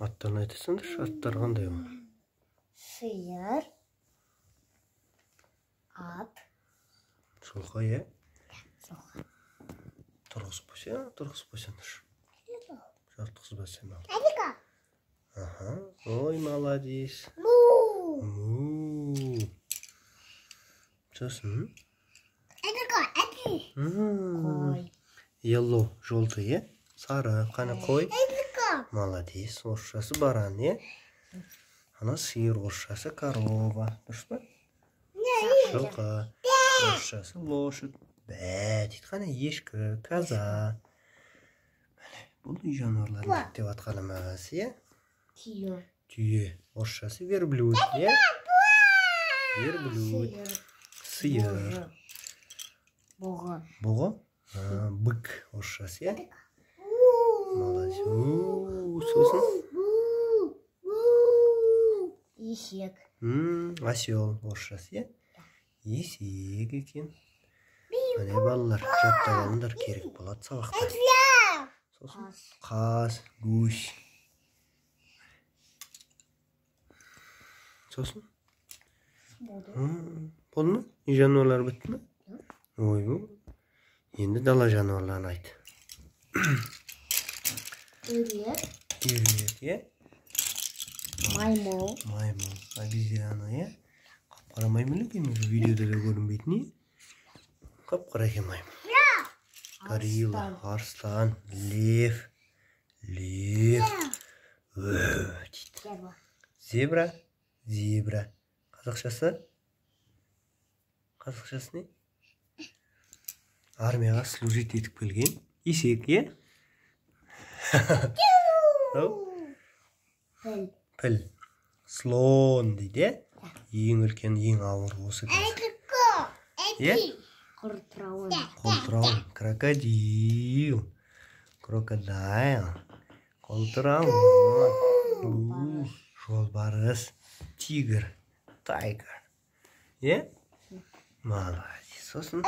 Аттарын айтасыңдаршы, аттар қандай ол? Сиыр. Ат. Жылқы, иә? Жылқы. Тұрғызып қойса, тұрғызып қойсаңдаршы. Жатқызба сен ал. Аха. Ой, молодец. Му. Му. Сосын? Қой. Yellow, желтый, иә? Сары, қане қой. Молодец. Орысшасы баран, иә? Ана сиыр, орысшасы корова. Дұрыс па? Жылқы. Орысшасы лошадь. Бә дейді. Қане ешкі, коза. Міне, бұл үй жануарларын зерттеп жатқанымыз, иә? Түйе. Түйе. Орысшасы верблюд, иә? Верблюд. Сиыр. Сиыр. Бұғы. Бұғы? Бык орысшасы, иә? Молодец. Сосын? Есек. Осел орысшасы, иә? Есек екен. Міне, балалар, жаттап алыңдар, керек болады сабақта. Сосын қаз, гусь. Сосын? Болды. Болды ма? Үй жануарлары бітті ме? Ойбу. Енді дала жануарларын айт. Үйрек. Үйрек, иә? Маймыл. Маймыл. Обезьяна, иә? Қап-қара маймыл екен, уже видеода да көрінбейтін, не? Қап-қара екен маймыл. Горилла, арыстан, лев. Лев. Дейді. Зебра, зебра. Қазақшасы? Қазақшасы не? Армияға служить етіп келген есек, иә? Піл. Піл. Слон дейді, иә? Ең үлкен, ең ауыр осы қазір. Иә? Қолтырауын. Қолтырауын. Крокодил. Крокодайл. Қолтырауын. Жолбарыс. Тигр. Тайгер. Иә? Молодец. Сосын?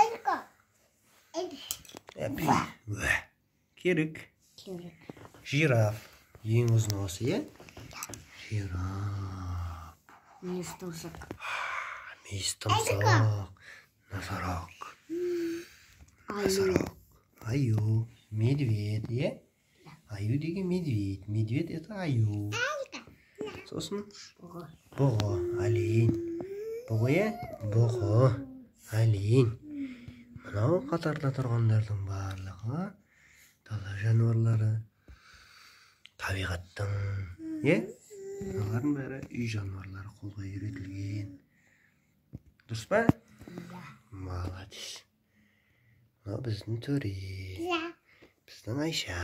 Керік. Керік. Жираф. Ең ұзын осы, иә? Жираф. Мүйіз тұмсық. Мүйіз тұмсық. Носорог. Носорог. Аю. Медведь, иә? Аю деген медведь. Медведь это аю. Сосын? Бұғы. Бұғы. Олень. Бұғы, иә? Бұғы. Олень. Мынау қатарда тұрғандардың барлығы дала жануарлары, табиғаттың, иә? Мыналардың бәрі үй жануарлары, қолға үйретілген. Дұрыс па? Молодец. Мынау біздің Төре. Біздің Айша.